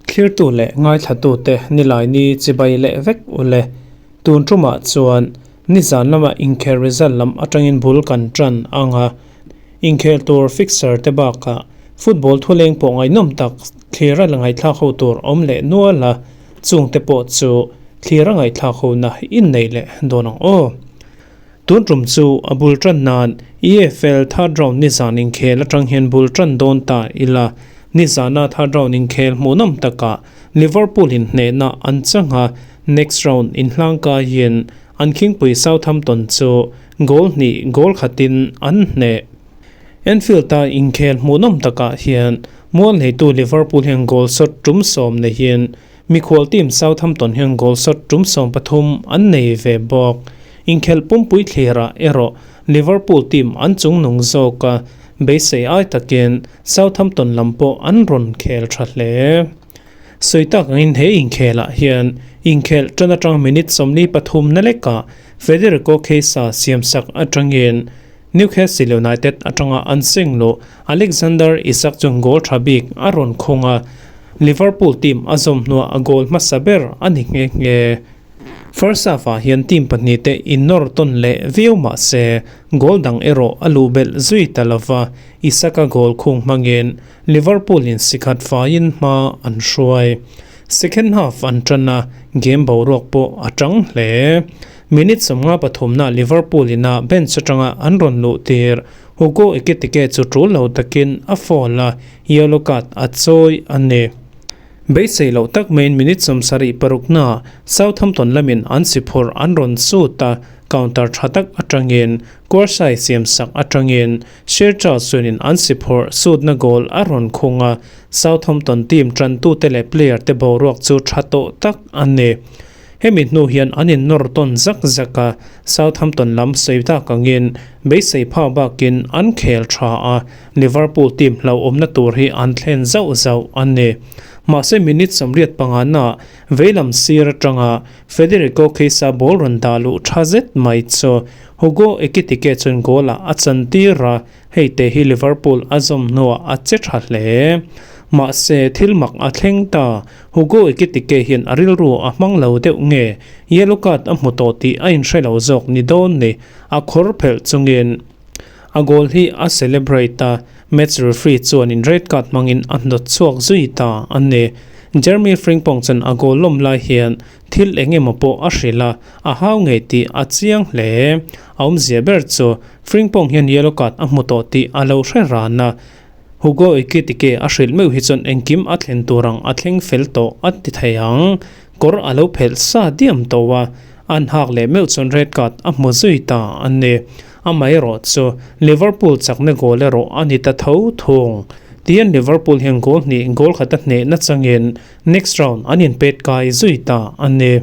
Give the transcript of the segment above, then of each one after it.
Thlirtu leh ngaithlatute nilaini chibai leh vek ule. Tun tumah chuan nizan lama inkhel result lam atangin bul kan tan ang a. Inkhel tur fixture te bakah football thuleng pawh ngaihnawm tak thlir a la ngaihthlak ho tur awm leh nual a, chungte pawh chu thlir a ngaihthlak hona innei leh dawn ang aw. Tun tum chu a bul tan nan EFL third round nizan inkhel atang hian bul tan dawn ta ila. Nizana third round inkhel hmuhnawm takah Liverpool in hnehna an chang a, next round inhlangkaiin an khingpui Southampton chu goal hnih goal khatin an hneh. Anfield-a inkhel hmuhnawm takah hian mual neitu Liverpool hian goal shot tum sawm neihin Mikhual team Southampton hian goal shot tum 13 an nei ve bawk. Inkhelh pumpui thlirah erawh Liverpool team an chungnung zawk a, beisei ai takin Southampton lam pawh an rawn khel tha hle. Sawi tak angin he inkhelah hian inkhelh tan atang minute 43 na lekah Federico Chiesa siamsak atangin Newcastle United atanga an seng loh Alexander Isak chuan goal tha bik a rawn khung a, Liverpool team a zawm hnuah a goal hmasa ber a ni nghe nghe. First half-ah hian team pahnihte innawr tawn leh viau mah se goal dang erawh a luh belh zui ta lova, Isak-a goal khung hmangin Liverpool in sikhat faiin hma an hruai. Second half an tan a, game boruak pawh a tang hle. Minute 53 na Liverpool ina bench atanga an rawn luh tir. Hugo Ekitike chu tul lo takin a foul a, yellow card a chawi a ni. Beisei loh tak maiin minute 76 na Southampton lamin an si phurh an rawn sut a, counter tha tak atangin Quarsai siamsak atangin Sir Charles chuanin an si phurh sutna goal a rawn khung a, Southampton team tantute leh player te boruak chu tha tawh tak a ni. Hemi hnu hian an innawr tawn zak zak a, Southampton lam sawi tak angin beisei phak bakin an khel tha a, Liverpool team hlauhawmna tur hi an thlen zauh zauh a ni. Mahse minute 85 na veilam sir atanga Federico Chiesa ball rawn dah luh tha zet mai chu Hugo Ekitike chuan goal ah a chan tir a, Hei te hi Liverpool a zawm hnuah a che tha hle. Mahse, thil mak a thleng ta. Hugo Ekitike hian a rilru a hmang lo deuh nge, yellow card a hmu tawh tih a inhre lo zawk ni dawn ni. A khawr phelh chungin a goal hi a celebrate a, match referee chuanin red card hmangin a hnawt chhuak zui ta a ni. Jeremy Frimpong chuan a goal lawm lai hian thil eng emaw pawh a hrilh a, a hau ngei tih a chiang hle. A awmzia ber chu Frimpong hian yellow card a hmu tawh tih a lo hre ran a, Hugo Ekitike a hrilh meuh hi chuan engkim a thlen tur ang a thleng fel tawh a ti thei ang. Kawr a lo phelh sa diam tawh a, an hak leh meuh chuan red card a hmu zui ta a ni. Amaherawh chu Liverpool chakna goal erawh a ni ta tho thung. Tihian Liverpool hian goal hnih goal khat a hneh nachangin next round an inpet kai zui ta a ni.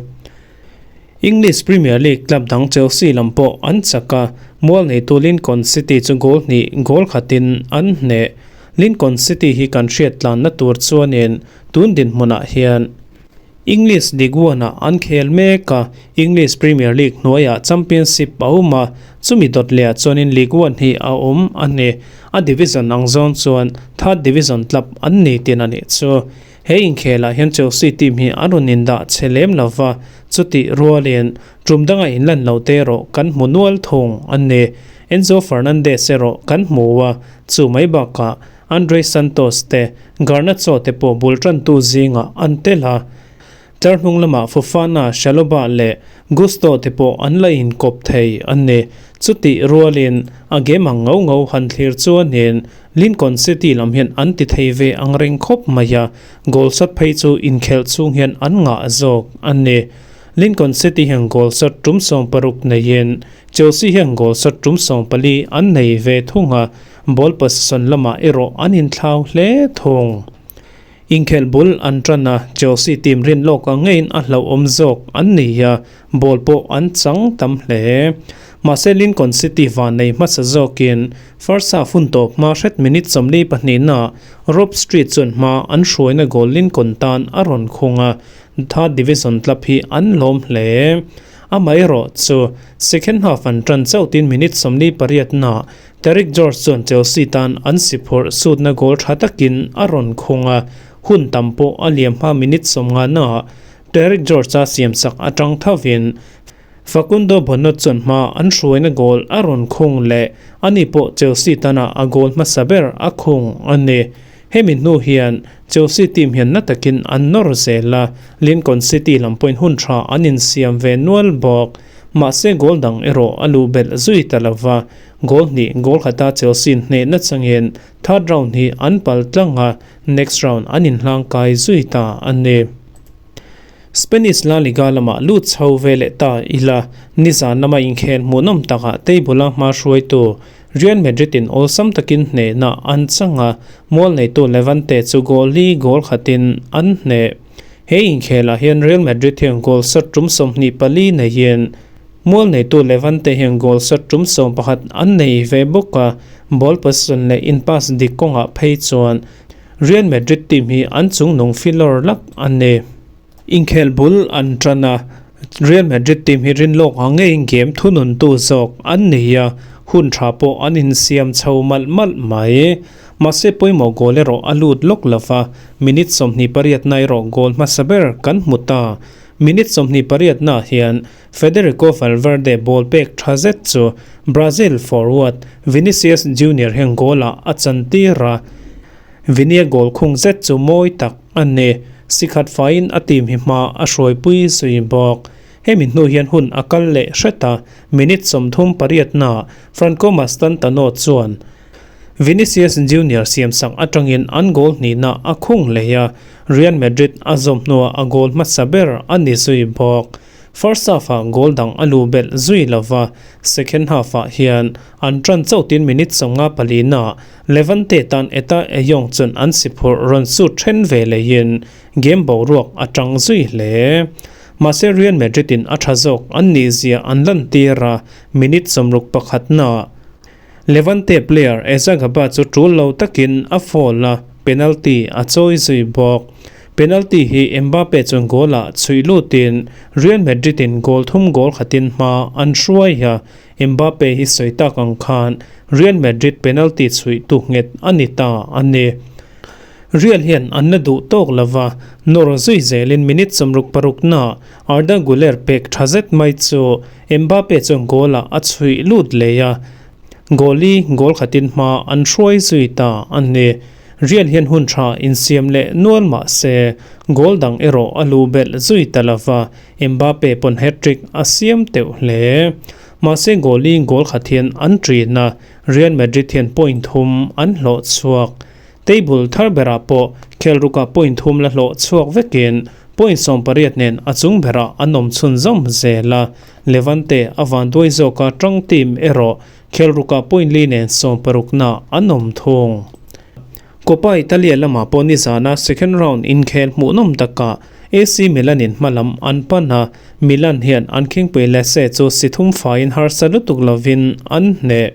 English Premier League club dang Chelsea lam pawh an chak a, mual neitu Lincoln City chu goal hnih goal khatin an hneh. Lincoln City hi kan hriat tlanna tur chuanin tun dinhmunah hian English League One-ah an khel mek a, English Premier League hnuaiah Championship a awm a, chumi dawt lehah chuanin League One hi a awm a ni. A division ang zawng chuan third division club an ni tin a nih chu. He inkhelah hian Chelsea team hi a rawn indah chhe lem lo va, chutih rualin tum danga inlan lo te erawh kan hmu nual thung a ni. Enzo Fernandez erawh kan hmu a, chu mai bakah Andre Santos te, Garnacho te pawh bul tantu zingah an tel a. Tlar hnung lamah Fofana, Chalobah leh Gusto te pawh an la inkawp thei a ni. Chutih rualin a game ang ngau ngau han thlir chuanin Lincoln City lam hian an ti thei ve ang reng khawp mai a, goal shot phei chu inkhelh chhung hian an ngah zawk a ni. Lincoln City hian goal shot tum 60 neiin Chelsea hian goal shot tum 14 an nei ve thung a, ball possession lamah erawh an inthlau hle thung. Inkhelh bul an tan a, Chelsea team rin lawk ang ngeiin a hlauhawm zawk an ni a, ball pawh an chang tam hle. Mahse Lincoln City van nei hmasa zawkin first half hun tawp hma hret minute 42 na Rob Street chuan hma an hruaina goal Lincoln tan a rawn khung a, third division club hi an lawm hle. Amaherawhchu, second half an ṭan chauh tin minute 48 naah Tyrique George chuan Chelsea tan an si phurh sutna goal ṭha takin a rawn khung a, hun tam pawh a liam hma minute 50 naah Tyrique George-a siamsak aṭang thovin Facundo Bonot chuan hma an hruaina goal a rawn khung leh ani pawh Chelsea tana a goal hmasa ber a khung a ni. Hemi hnu hian Chelsea team hian na takin an nawr zel a, Lincoln City lam pawhin hun tha an insiam ve nual bawk. Mahse goal dang erawh a luh belh zui ta lo va, goal hnih goal khata Chelsea hnehna changin third round hi an pal tlang a, next round an inhlangkai zui ta a ni. Spanish La Liga lamah lut chho ve leh ta ila, nizan lama inkhel hmuhnawm takah table-a hma hruaitu Real Madrid-in awlsam takin hnehna an chang a, mual neitu Levante chu goal li goal khatin an hneh. He inkhelah hian Real Madrid hian goal shot tum 24 neiin mual neitu Levante hian goal shot tum 11 an nei ve bawk a, ball possession leh in pass dik kawngah phei chuan Real Madrid team hi an chungnung filawr lak a ni. Inkhel bul an tan a, Real Madrid team hi rinlawk ang ngeiin game thununtu zawk an ni a, hun tha pawh an insiam chho malh malh mai. Mahse pawimawh goal erawh a lut lawk lo va, minute 28 na erawh goal hmasa ber kan hmu ta. Minute 28 naah hian Federico Valverde ball pek tha zet chu Brazil forward Vinicius Junior hian goal ah a chantir a, Vinia goal khung zet chu mawi tak a ni. Sikhat faiin a team hi hma a hruaipui zui bawk. Hemi hnu hian hun a kal leh hret a, minute 38 naah Franco Mastantano chuan Vinicius Junior siamsak atangin an goal hnihna a khung leh a, Real Madrid a zawm hnuah a goal hmasa ber a ni zui bawk. First half-ah goal dang a luh belh zui lo va, second half-ah hian an ṭan chauhtin minute 54 naah Levante tan Etta Eyong chuan an si phurh rawn sut ṭhen ve leiin game boruak a ṭang zui hle. Mahse Real Madrid-in a ṭha zawk an nihzia an lantir a, minute 61 naah Levante player Ezagaba chu ṭul lo takin a foul a, penalty a chawi zui bawk. Penalty hi Mbappe chuan goal-ah chhuih lutin Real Madrid-in goal thum goal khatin hma an hruai a, Mbappe hi sawi tak ang khan Real Madrid penalty chhuih tu nghet a ni ta a ni. Real hian an la duh tawk lo va, nawr zui zelin minute 66 naah Arda Guler pek tha zet mai chu Mbappe chuan goal-ah a chhuih lut leh a, goal-i goal khatin hma an hruai zui ta a ni. Real hian hun tha insiam leh nual mah se, goal dang erawh a lu belh zui ta lo va, Mbappe pawn hat-trick a siam teuh hle. Mahse goal-i goal khat hian an ṭin a, Real Madrid hian point thum an hlawh chhuak. Table thar berah pawh khelruka point thum la hlawh chhuak vekin point 18 nen a chung berah an awm chhunzawm zel a, Levante a vanduai zawka ṭang team erawh khelruka point li nen 60 na an awm thung. Coppa Italia lamah pawh nizana second round inkhel hmuhnawm takah AC Milan in hmalam an pan a, Milan hian an khingpui Lecce chu si thum faiin harsa lutuk lovin an hneh.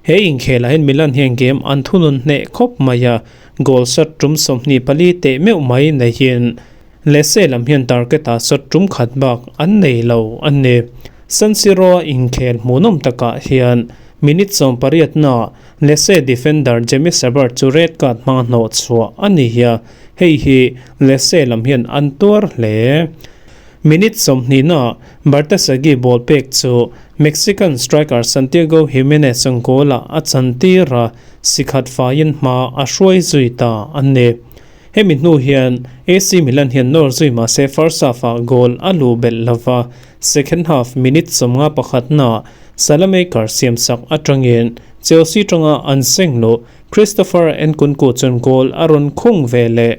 He inkhelah hian Milan hian game an thunun hneh khawp mai a, goal shot tum 24 teh meuh mai neihin Lecce lam hian target-ah shot tum khat bak an nei lo a ni. San Siro-a inkhel hmuhnawm takah hian minute 18 naah Lecce defender Jamie Savard chu red card hmanga hnawh chhuah a ni a, hei hi Lecce lam hian an tuar hle. Minute 20 naah Bartesaghi ball pek chu Mexican striker Santiago Gimenez chuan goal-ah a chantir a, si khat faiin hma a hruai zui ta a ni. Hemi hnu hian AC Milan hian nawr zui mah se first half-ah goal a luh belh lo va, second half minute 51 naah Salamaker siamsak atangin Chelsea tanga an seng luh Christopher Nkunku chuan goal a rawn khung ve leh.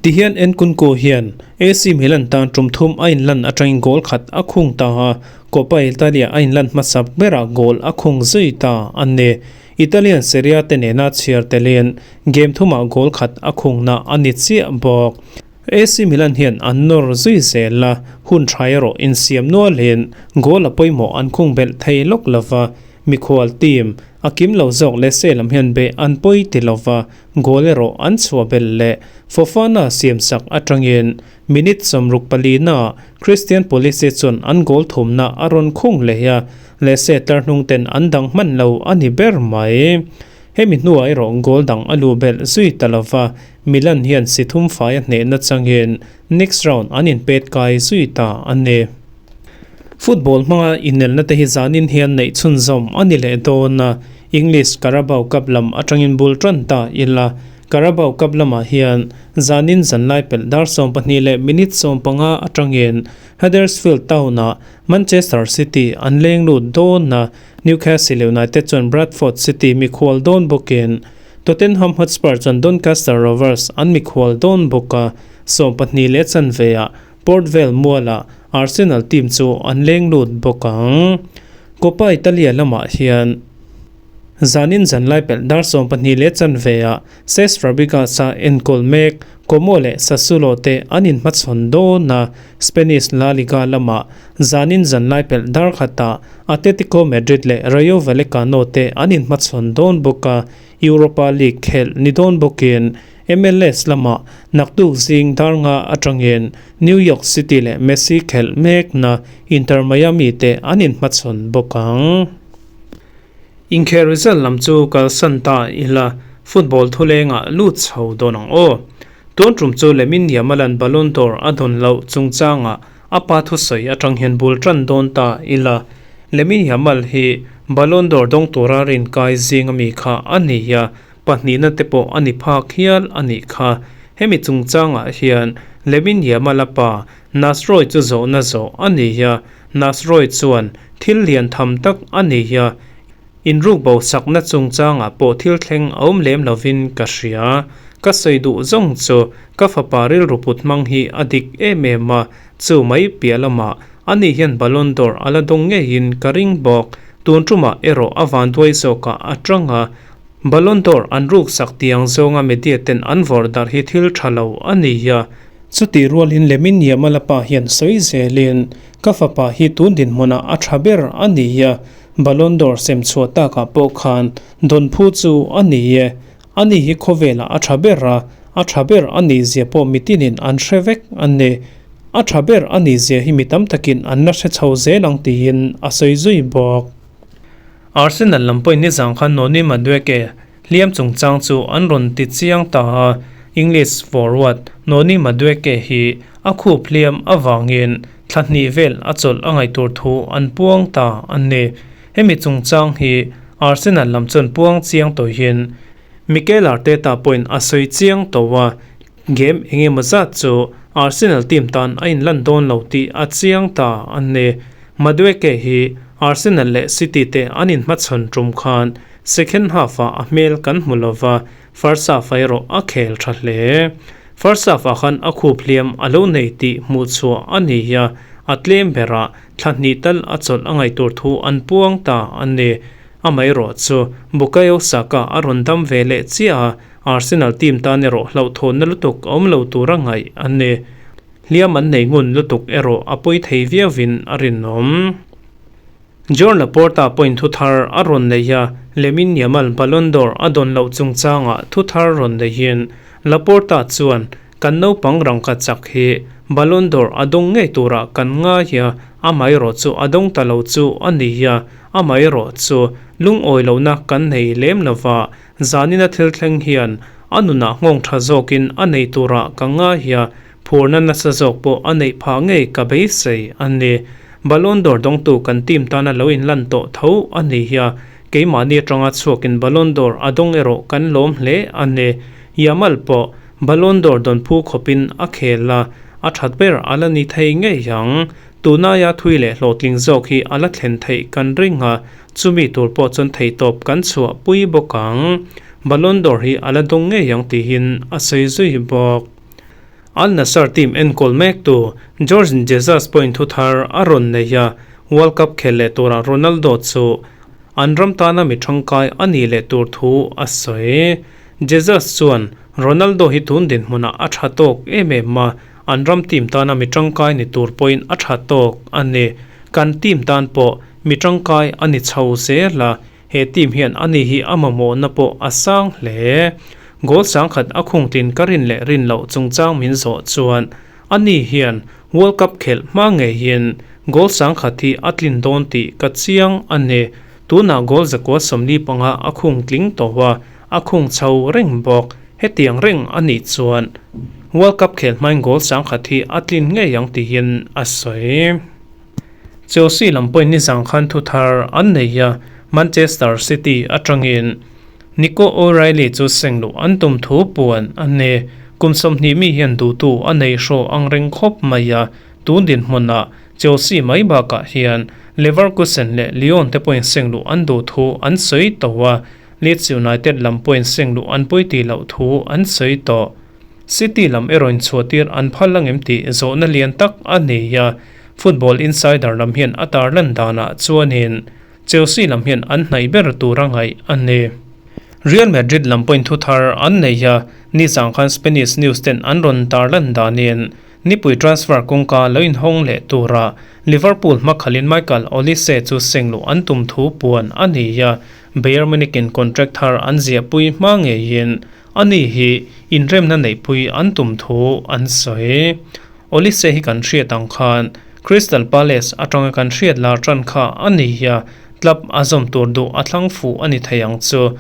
Tihian Nkunku hian AC Milan tan tum thum a inlan atangin goal khat a khung ta a, Coppa Italia a inlan hmasa berah goal a khung zui ta a ni. Italian Serie A te nena chhiar telin game thumah goal khat a khungna a ni chiah bawk. AC Milan hian an nawr zui zel a, hun tha erawh insiam nualin goal a pawimawh an khung belh thei lawk lo va, mikhual team. A kim lo zawk Lecce lam hian be an pawi ti lova, goal erawh an chhuah belh leh. Fofana siamsak atangin minute 64 naah Christian Pulisic chuan an goal thumna a rawn khung leh a, Lecce tlarhnung ten an dang hman lo a ni ber mai. Hemi hnuah erawh goal dang a luh belh zui ta lova, Milan hian si thum fai a hnehna changin next round an inpet kai zui ta a ni. Football hmanga inelna te hi zanin hian neih chhunzawm a ni leh dawn a, English Carabao Cup lam atangin bul tan ta ila. Carabao Cup lamah hian zanin zanlai pelh dar 12 leh minute 15 atangin Huddersfield Town-ah Manchester City an leng lut dawn a, Newcastle United chuan Bradford City mikhual dawn bawkin Tottenham Hotspur chuan Doncaster Rovers an mikhual dawn bawk a, 12:15ah Port Vale mualah Arsenal team chu an leng lut bawk ang. Coppa Italia lamah hian zanin zanlai pelh dar 12:15ah Cesc Fabregas a enkawl mek Como leh Sassuolo te an inhmachhawn dawn a, Spanish La Liga lamah zanin zanlai pelh dar khatah Atletico Madrid leh Rayo Vallecano te an inhmachhawn dawn bawk a, Europa League khelh ni dawn bawkin MLS lamah naktuk zing dar nga atangin New York City leh Messi khelh mekna Inter Miami te an inhmachhawn bawk ang. Inkhel result lam chu kalsan ta ila, football thulengah lut chho dawn ang aw. Tun tum chu Lamine Yamal-a'n Ballon d'Or a dawn loh chungchangah a pa thusawi atang hian bul tan dawn ta ila. Lamine Yamal hi Ballon d'Or dawng tura rin kai zing ami kha a ni a, pahnihna te pawh a ni phak hial a nih kha. Hemi chungchangah hian Lamine Yamal-a pa Nasroy chu zawhna zawh a ni a, Nasroy chuan thil lian tham tak a ni a, inruk bo sakna chungchangah pawh thil thleng a awm lem lovin ka hria. Ka sawi duh zawng chu ka fapa rilru put hmang hi a dik em em a, chu mai piah lamah ani hian Ballon d'Or a la dawng ngeiin ka ring bawk. Tun tumah erawh a vanduai zawkah a tang a, Ballon d'Or an ruk sak tiang zawnga media ten an vawrh darh hi thil tha lo a ni a. Chutih rualin Lamine Yamal-a pa hian sawi zelin ka fapa hi tun dinhmunah a tha ber a ni a, Ballon d'Or sem chhuah takah pawh khan dawn phu chu a ni e. Ani hi khawvelah a tha ber a, a tha ber a nih zia pawh mitinin an hre vek a ni. A tha ber a nih zia hi mi tam takin an la hre chho zel ang tiin a sawi zui bawk. Arsenal lam pawhin nizang khan Noni Madueke hliam chungchang chu an rawn ti chiang ta a, English forward Noni Madueke hi a khup hliam avangin thla hnih vel a chawlh a ngaih tur thu an puang ta a ni. Hemi chungchang hi Arsenal lam chuan puang chiang tawhin Mikel Arteta pawhin a sawi chiang tawh a, game eng emaw zat chu Arsenal team tan a inlan dawn lo tih a chiang ta a ni. Madueke hi Arsenal leh City te an inhmachhawn tum khan second half-ah a hmel kan hmu lova, first half-ah erawh a khel tha hle. First half-ah khan a khup hliam a lo nei tih hmuh chhuah a ni a, a tlem berah thla hnih tal a chawlh a ngaih tur thu an puang ta a ni. Amaherawh chu Bukayo Saka a rawn dam ve leh chiah a, Arsenal team tan erawh hlauhthawnna lutuk a awm lo tura ngaih a ni. Hliam an nei ngun lutuk erawh a pawi thei viauin a rinawm. Joan Laporta pawhin thu thar a rawn nei a, Lamine Yamal Ballon d'Or a dawn loh chungchangah thu thar rawn neihin Laporta chuan, Kan naupang rangka chak hi Ballon d'Or a dawng ngei turah kan ngai a, amaherawh chu a dawng ta lo chu a ni a, amaherawh chu lungawi lohna kan nei lem lova, zanina thil thleng hian a nunah nghawng tha zawkin a nei turah ka ngai a, phurna nasa zawk pawh a neih phah ngei ka beisei a ni. Ballon d'Or dawngtu kan team tana lo inlan tawh tho a ni a, keimahni atanga chhuakin Ballon d'Or a dawng erawh kan lawm hle a ni. Yamal pawh Ballon d'Or dawn phu khawpin a khel a, a that ber a la ni thei ngei ang. Tunaia thui leh hlawhtling zawk hi a la thlen theih kan ring a, chumi tur pawh chuan theihtawp kan chhuah pui bawk ang. Ballon d'Or hi a la dawng ngei ang tiin a sawi zui bawk. Al Nassr team enkawl mektu Jorge Jesus pawhin thu thar a rawn nei a, World Cup khel leh turah Ronaldo chu an ram tana mi tangkai a nih leh tur thu a sawi. Jesus chuan Ronaldo hi tun dinhmunah a tha tawk em em a, an ram team tana mi tangkai ni tur pawhin a tha tawk a ni. Kan team tan pawh mi tangkai a ni chho zel a. He team hian ani hi a mamawhna pawh a sang hle. Goal sangkhat a khung tlin ka rin leh rin loh chungchang min zawh chuan ani hian World Cup khelh hma ngeiin goal sangkhat hi a tlin dawn tih ka chiang a ni. Tunah goal 145 a khung tling tawh a, a khung chho reng bawk. Hetiang reng a nih chuan World Cup khelh hmain goal sangkhat hi a tlin ngei ang tiin a sawi. Chelsea lam pawhin nizang khan thu thar an nei a, Manchester City atangin Nico O'Reilly chu seng luh an tum thu puan a ni. Kum 20 mi hian duhtu a nei hraw ang reng khawp mai a, tun dinhmunah Chelsea mai bakah hian Leverkusen leh Lyon te pawhin seng luh an duh thu an sawi tawh a, Leeds United lam pawhin seng luh an pawi tih loh thu an sawi tawh. City lam erawh inchhuahtir an phal angem tih zawhna lian tak a nei a, Football Insider lam hian a tarlan danah chuanin Chelsea lam hian an hnaih ber tura ngaih a ni. Real Madrid lam pawhin thu thar an nei a, nizang khan Spanish news ten an rawn tarlan danin nipui transfer kawngka lo inhawng leh tura Liverpool hmakhalin Michael Olise chu seng luh an tum thu puan a ni a, Bayern Munich in contract thar an ziahpui hma ngeiin ani hi inremna neihpui an tum thu an sawi. Olise hi kan hriat ang khan Crystal Palace atanga kan hriat lar tan kha a ni a, club a zawm tur duh a thlang fuh a ni thei ang chu.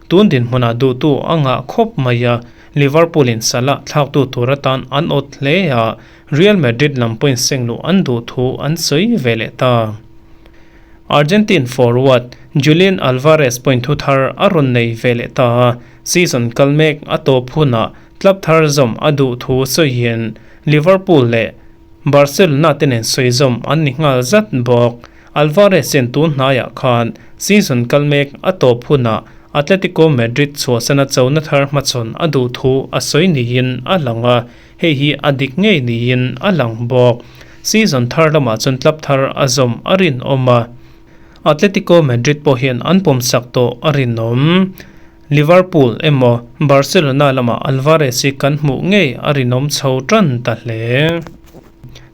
Tun dinhmunah duhtu a ngah khawp mai a, Liverpool in Salah thlaktu tur atan an awt hle a, Real Madrid lam pawhin seng luh an duh thu an sawi ve leh ta. Argentine forward Julian Alvarez pawhin thu thar a rawn nei ve leh ta a, season kal mek a tawp hunah Club thar zawm a duh thu sawiin Liverpool leh Barcelona te nen sawi zawm an ni nghal zat bawk. Alvarez hian tun hnaiah khan season kal mek a tawp hunah Atletico Madrid chhuahsana chona thar hmachhawn a duh thu a sawi niin a lang a, hei hi a dik ngei niin a lang bawk. Season thar lamah chuan club thar a zawm a rinawm a, Atletico Madrid pawh hian an pawmsak tawh a rinawm. Liverpool emaw Barcelona lamah Alvarez hi kan hmuh ngei a rinawm chho tan ta hle.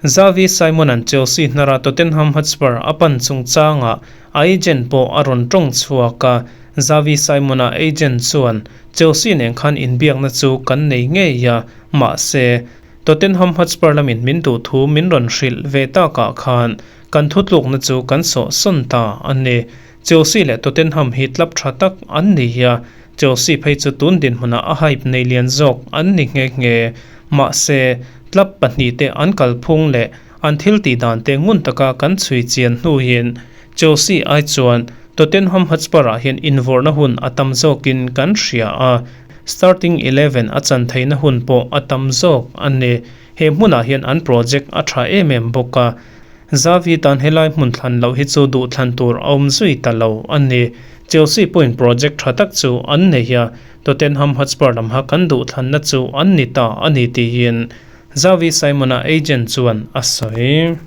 Xavi Simon-a'n Chelsea hnara Tottenham Hotspur a pan chungchangah a agent pawh a rawn tawng chhuak a, Xavi Simon-a agent chuan, Chelsea nen khan inbiakna chu kan nei ngei a, mahse, Tottenham Hotspur lamin min duh thu min rawn hrilh ve takah khan kan thutlukna chu kan sawhsawn ta a ni. Chelsea leh Tottenham hi club tha tak an ni a, Chelsea phei chu tun dinhmunah a hype nei lian zawk an ni nghe nghe. Mahse, club pahnihte an kalphung leh an thil tih dan te ngun taka kan chhui chian hnuin Chelsea ai chuan Tottenham Hotspur-ah hian invawrhna hun a tam zawkin kan hria a, starting 11 a chan theihna hun pawh a tam zawk a ni. He hmunah hian an project a tha em em bawk a. Xavi tan helai hmun thlan loh hi chu duh thlan tur a awm zui ta lo a ni. Chelsea pawhin project tha tak chu an nei a, Tottenham Hotspur lam ha kan duh thlanna chu an ni ta a ni tiin Xavi Simon-a agent chuan a sawi.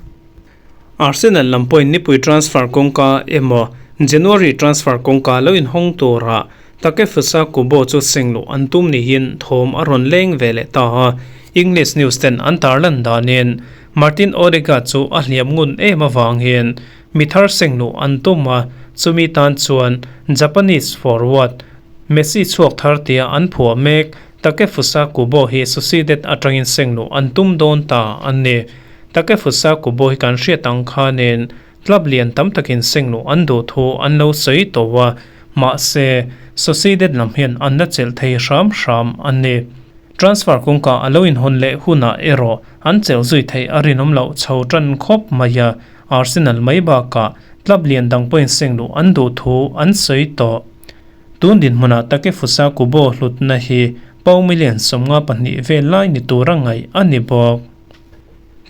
Arsenal lam pawhin nipui transfer kawngka emaw January transfer kawngka lo inhawng turah Takefusa Kubo chu seng luh an tum niin thawm a rawn leng ve leh ta a, English news ten an tarlan danin Martin Odegaard chu a hliam ngun em avangin mi thar seng luh an tum a, chumi tan chuan Japanese forward Messi chhuak thar tia an phuah mek Takefusa Kubo hi Sociedad atangin seng luh an tum dawn ta a ni. Takefusa Kubo hi kan hriat ang khanin Club lian tam takin seng luh an duh thu an lo sawi tawh a, mahse, Sociedad lam hian an la chelh thei hram hram a ni. Transfer kawngka a lo inhawn leh hunah erawh an chelh zui theih a rinawm loh chho tan khawp mai a, Arsenal mai bakah club lian dang pawhin seng luh an duh thu an sawi tawh. Tun dinhmunah Takefusa Kubo hlutna hi pound million 52 vel lai ni tura ngaih a ni bawk.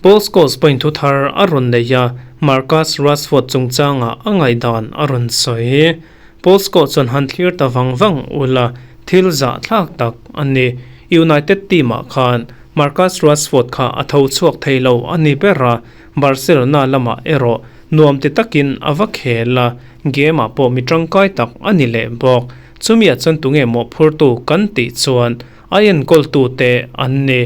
Paul Scholes pawhin thu thar a rawn nei a, Marcus Rashford chungchangah a ngaihdan a rawn sawi. Paul Scholes chuan han thlir ta vang vang ula, thil zahthlak tak a ni. United team-ah khan Marcus Rashford kha a tho chhuak thei lo a ni ber a, Barcelona lamah erawh nuam ti takin a va khel a, game-ah pawh mi tangkai tak a ni leh bawk. Chumiah chuan tunge mawhphurtu kan tih chuan a enkawltute an ni.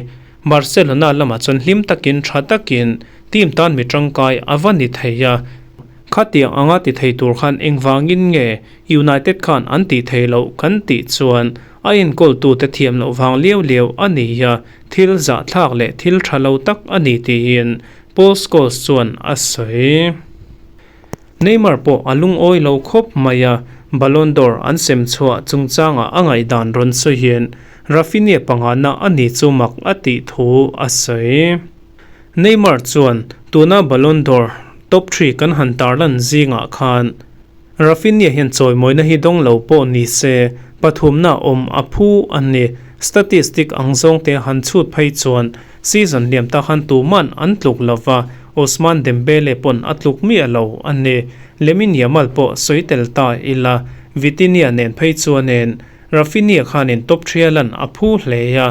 Barcelona lamah chuan hlim takin tha takin team tan mi tangkai a va ni thei a. Khatiang anga ti thei tur khan engvangin nge United khan an tih thei loh kan tih chuan a enkawltute thiam loh vang liau liau a ni a, thil zahthlak leh thil tha lo tak a ni tiin Paul Scholes chuan a sawi. Neymar pawh a lungawi lo khawp mai a, Ballon d'Or an sem chhuah chungchangah a ngaihdan rawn sawiin Raphinha pangana a ni chu mak a tih thu a sawi. Neymar chuan tuna Ballon d'Or top three kan han tarlan zingah khan Raphinha hian chawimawina hi dawng lo pawh ni se pathumna awm a phu a ni. Statistic ang zawngte han chhut phei chuan season liam ta khan tuman an tluk lo va, Ousmane Dembele pawn a tluk miah lo a ni. Lamine Yamal pawh sawi tel ta ila, Vitinha nen phei chuanin Raphinha khanin top three a lan a phu hle a,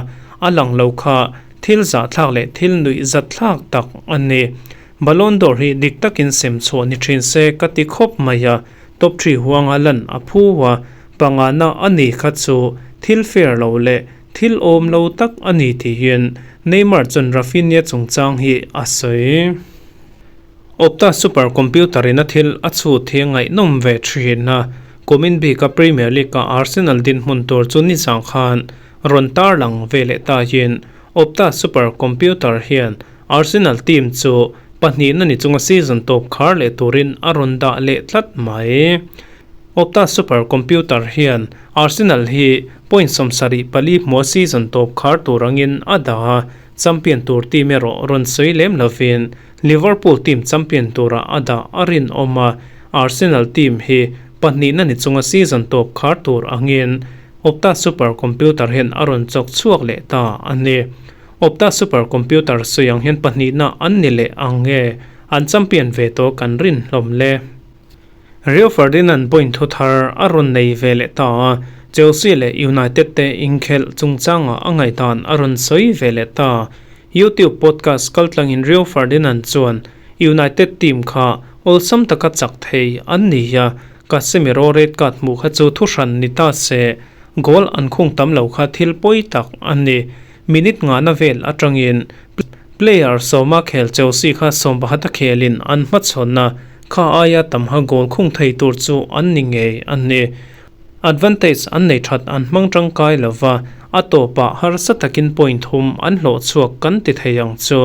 a lang lo kha Thil zahthlak leh thil nuih zatthlak tak a ni. Ballon d'Or hi dik takin sem chhuah ni thin se ka ti khawp mai a, top three huanga lan a phu a, pangana a ni kha chu thil fair lo leh thil awm lo tak a ni tiin Neymar chuan Raphinha chungchang hi a sawi. Opta super computer in a thil a chhut hi ngaihnawm ve thin a, kumin bika Premier League a Arsenal dinhmun tur chu nizang khan rawn tarlang ve leh tahin Opta super computer hian Arsenal team chu pahnihna ni chunga season tawp khar leh turin a rawn dah leh tlat mai. Opta super computer hian Arsenal hi point 74 hmua season tawp khar tur angin a dah a, champion tur team erawh rawn sawi lem lovin Liverpool team champion tura a dah a rinawm a, Arsenal team hi pahnihna ni chunga season tawp khar tur angin Opta Super Computer hian a rawn chawk chhuak leh ta a ni. Opta Super Computer sawi ang hian pahnihna an ni leh ang nge an champion ve tawh kan rin hlawm le. Rio Ferdinand point thu thar a rawn nei ve leh ta a, Chelsea leh United te inkhelh chungchangah a ngaihdan a rawn sawi ve leh ta. YouTube podcast kaltlangin Rio Ferdinand chuan United team kha awlsam taka chak thei an ni a, Casemiro red card hmuh kha chu thuhran ni ta se, goal an khung tam lo kha thil pawi tak a ni. Minute ngahna vel atangin player sawma khel Chelsea kha sawmpakhat a khelin an hmachhawn a, kha aia tam kha goal khung thei tur chu an ni ngei a ni. Advantage an nei that an hmang tangkai lo va, a tawpah harsa takin point thum an hlawh chhuak kan ti thei ang chu.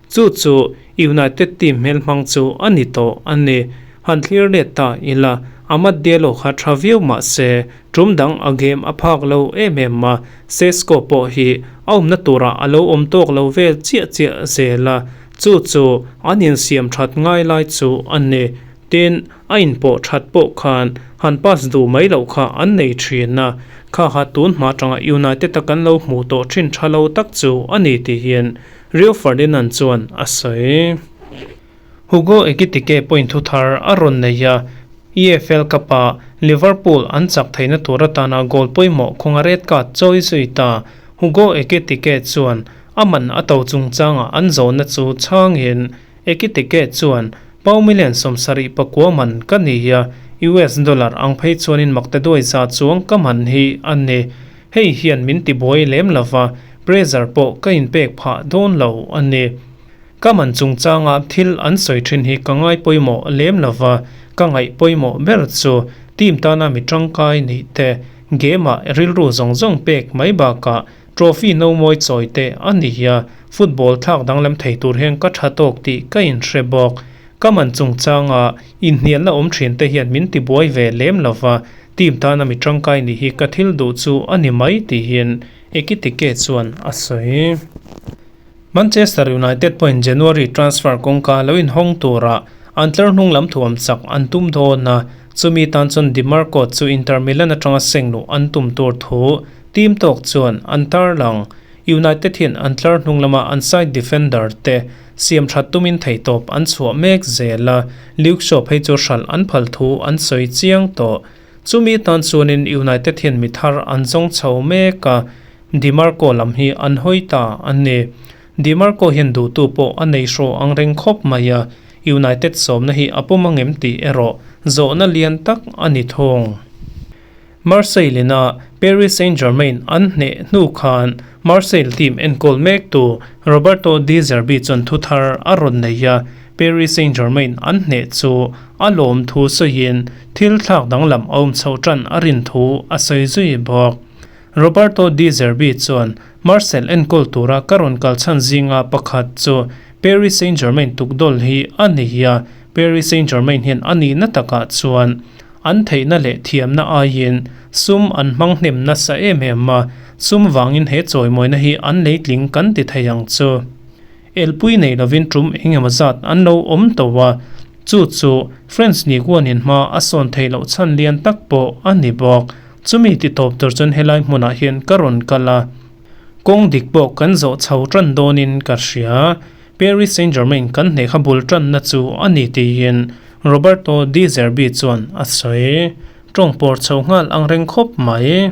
Chu chu United team hmelhmang chu a ni tawh a ni. Han thlir let ta ila, Amad Diallo kha tha viau mah se, tum dang a game a phak lo em em a, Sesko pawh hi a awmna turah a lo awm tawk lo vel chiah chiah zel a, chu chu an insiam that ngai lai chu a ni. Tin, a inpawh that pawh khan han pass duh mai loh kha an nei thin a, kha kha tun hma tanga United a kan lo hmuh tawh thin tha lo tak chu a ni tihin Rio Ferdinand chuan a sawi. Hugo Ekitike point thu thar a rawn nei a, EFL Cup-ah Liverpool an chak theihna tur atana goal pawimawh khawnga red card chawi zui ta. Hugo Ekitike chuan a man a to chungchanga an zawhna chu chhangin Ekitike chuan, Pau million 79 man ka ni a, US dollar ang phei chuanin maktaduai za chuang ka man hi a ni. Hei hian min tibuai lem lova, pressure pawh ka inpek phah dawn lo a ni. Ka man chungchanga thil an sawi thin hi ka ngai pawimawh lem lo va, ka ngaih pawimawh ber chu team tana mi tangkai nih te, game ah rilru zawng zawng pek mai bakah trophy no mawi chawi te a ni a, football thlak danglam thei tur hian ka tha tawk tih ka inhre bawk. Ka man chungchanga inhnialna awm thin te hian min tibuai ve lem lo va, team tana mi tangkai nih hi ka thil duh chu a ni mai tihin Ekitike chuan a sawi. Manchester United pawhin January transfer kawngka lo inhawng tura an tlar hnung lam thuam chak an tum dawn a, chumi tan chuan Dimarco chu Inter Milan atanga seng luh an tum tur thu team tawk chuan an tarlang. United hian an tlar hnung lama an side defender te siam that tumin theihtawp an chhuah mek zel a, Luke Shaw phei chu hralh an phal thu an sawi chiang tawh. Chumi tan chuanin United hian mi thar an zawng chho mek a, Dimarco lam hi an hawi ta a ni. Dimarco hian duhtu pawh a nei hraw ang reng khawp mai a, United sawmna hi a pawm angem tih erawh zawhna lian tak a ni thung. Marseille ina Paris Saint-Germain an hneh hnu khan Marseille team enkawl mektu Roberto De Zerbi chuan thu thar a rawn nei a, Paris Saint-Germain an hneh chu a lawm thu sawiin thil thlak danglam a awm chhoh tan a rin thu a sawi zui bawk. Roberto De Zerbi chuan Marseille enkawl tura ka rawn kal chhan zinga pakhat chu Paris Saint-Germain tukdawl hi a ni a, Paris Saint-Germain hian a nihna takah chuan an theihna leh thiamna aiin sum an hmang hnem nasa em em a, sum vangin he chawimawina hi an leitling kan ti thei ang chu. Elpui nei lovin tum eng emaw zat an lo awm tawh a, chu chu French Ligue-in hma a sawn theih loh chhan lian tak pawh a ni bawk. Chumi ti tawp tur chuan helai hmunah hian ka rawn kal a, kawng dik pawh kan zawh chho tan dawnin ka hria. Paris Saint-Germain kan hneh kha bul tanna chu a ni tiin Roberto De Zerbi chuan a sawi. Tawng pawr chho nghal ang reng khawp mai.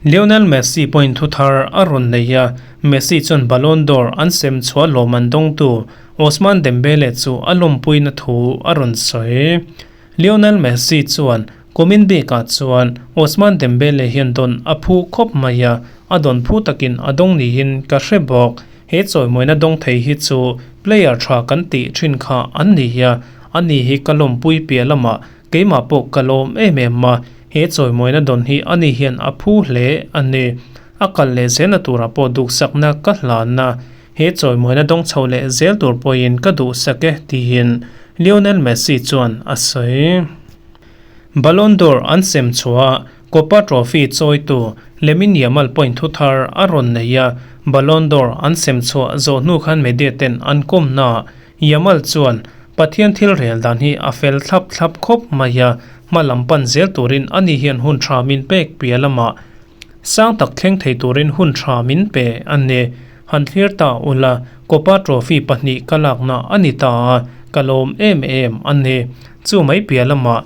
Lionel Messi pawhin thu thar a rawn nei a, Messi chuan Ballon d'Or an sem chhuah lawm an dawngtu Ousmane Dembele chu a lawmpuina thu a rawn sawi. Lionel Messi chuan kumin bikah chuan Ousmane Dembele hian dawn a phu khawp mai a, a dawn phu takin a dawng niin ka hre bawk. He chawimawina dawng thei hi chu player tha kan tih thin kha an ni a, ani hi ka lawmpui piah lamah Keimah pawh ka lawm em em a, he chawimawina dawn hi ani hian a phu hle a ni. A kal leh zelna turah pawh duhsakna ka hlan a, he chawimawina dawng chho leh zel tur pawhin ka duhsak e, tiin Lionel Messi chuan a sawi. Ballon d'Or an sem chhuah a, Copa Trophy chawitu Lamine Yamal pawhin thu thar a rawn nei a, Ballon d'Or an sem chhuah zawh hnu khan media ten an kawmnaah Yamal chuan Pathian thil rel dan hi a fel thlap thlap khawp mai a, hma lam pan zel turin ani hian hun tha min pek piah lamah sang tak thleng thei turin hun tha min pe a ni. Han thlir ta ula, Copa Trophy pahnih ka lakna a ni ta a, ka lawm em em a ni. Chu mai piah lamah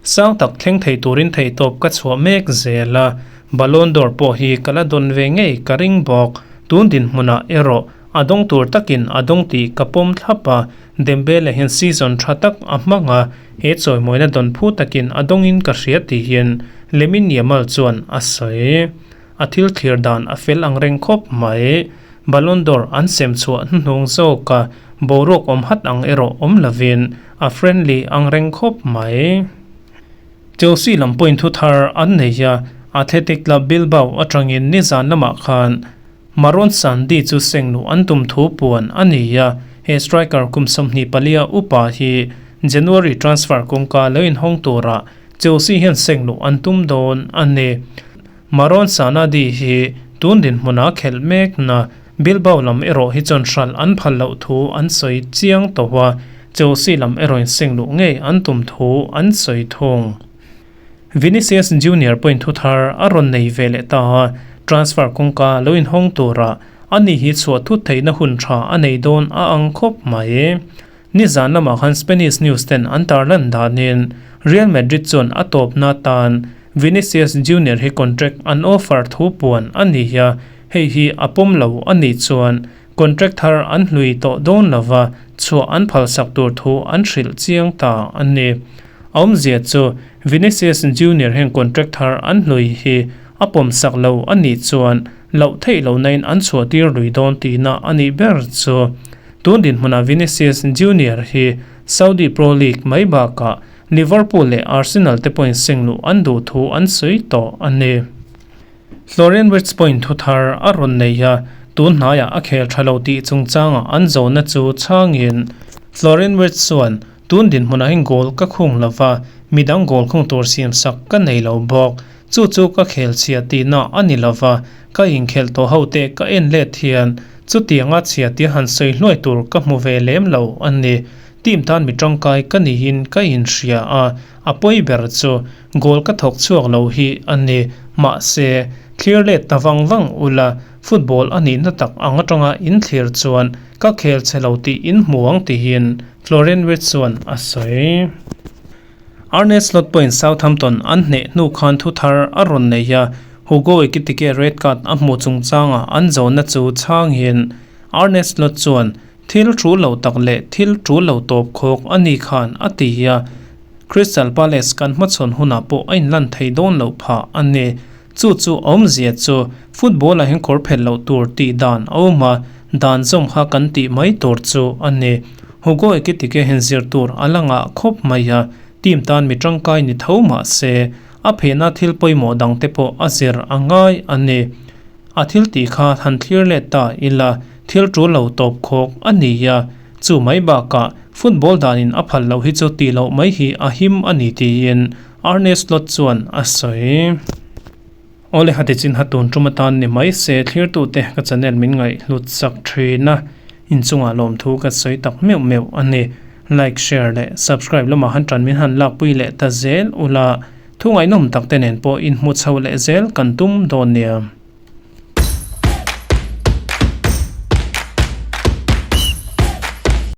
sang tak thleng thei turin theihtawp ka chhuah mek zel a, Ballon d'Or pawh hi ka la dawn ve ngei ka ring bawk. Tun dinhmunah erawh A dawng tur takin a dawng tih ka pawm thlap a, Dembele hian season tha tak a hmang a, he chawimawina dawn phu takin a dawngin ka hria tihin Lamine Yamal chuan a sawi. A thil thlir dan a fel ang reng khawp mai. Ballon d'Or an sem chhuah hnuhnung zawk a, boruak awm hat ang erawh awm lovin a friendly ang reng khawp mai. Chelsea lam pawhin thu thar an nei a, Athletic Club Bilbao atangin nizan lamah khan Maroon Sandi chu sengluh an tum thu puan a ni a, he striker kum 24 upa hi January transfer kawngka lo inhawng turah Chelsea hian sengluh an tum dawn a ni. Maroon Sanadi hi tun dinhmuna khelh mekna Bilbao lam erawh hi chuan hralh an phal loh thu an sawi chiang tawh a, Chelsea lam erawhin sengluh ngei an tum thu an sawi thung. Vinicius Junior pawhin thu thar a rawn nei ve leh ta a, transfer kawngka lo inhawng tura ani hi chhuah thut theihna hun tha a nei dawn a ang khawp mai. Nizan lamah khan Spanish news ten an tarlan danin Real Madrid chuan a tawpna tan Vinicius Junior hi contract an offer thu puan a ni a, hei hi a pawm lo a nih chuan contract thar an hlui tawh dawn lova chhuah an phalsak tur thu an hrilh chiang ta a ni. A awmzia chu Vinicius Junior hian contract thar an hlui hi a pawmsak lo a nih chuan loh theih lohna in an chhuahtir lui dawn tihna a nih ber chu. Tun dinhmunah Vinicius Junior hi Saudi Pro League mai bakah Liverpool leh Arsenal te pawhin sengluh an duh thu an sawi tawh a ni. Florian Wirtz pawhin thu thar a rawn nei a, tun hnaiah a khel tha lo tih chungchangah an zawhna chu chhangin Florian Wirtz chuan Tun dinhmunah hian goal ka khung lo va, midang goal khung tur siamsak ka nei lo bawk. Chu chu ka khel chhia tihna a ni lo va, ka inkhelh tawh ho te ka en let hian chutianga chhia tia han sawi hluai tur ka hmu ve lem lo a ni. Team tan mi tangkai ka niin ka inhria a, a pawi ber chu goal ka thawk chhuak lo hi a ni. Mahse, thlir let ta vang vang ula, football a nihna tak ang atanga inthlir chuan ka khel chhe lo tih inhmu ang tihin Florian Wirtz chuan a sawi. Arne Slot pawhin Southampton an hneh hnu khan thu thar a rawn nei a, Hugo Ekitike red card a hmuh chungchanga an zawhna chu chhangin Arne Slot chuan thil tul lo tak leh thil tul lo tawp khawk a ni khan a ti a, Crystal Palace kan hmachhawn hunah pawh a inlan thei dawn loh phah a ni. Chu chu awmzia chu football-ah hian kawr phelh loh tur tih dan a awm a, dan zawm kha kan tih mai tur chu a ni. Hugo Ekitike hian zir tur a la ngah khawp mai a, team tan mi tangkai ni tho mah se, a phehna thil pawimawh dangte pawh a zir a ngai a ni. A thil tih kha han thlir let ta ila thil tul lo tawp khawk a ni a, chu mai bakah football danin a phal loh hi chu tih loh mai hi a him a ni tiin Arne Slot chuan a sawi. Awle hati chin ha tun tum atan ni mai se thlirtute ka channel min ngaihhlut sak thin a, inchungah lawmthu ka sawi tak meuh meuh a ni. Like, share leh subscribe lamah han tan min han lakpui leh ta zel ula, thu ngaihnawm tak te nen pawh inhmu chho leh zel kan tum dawn nia.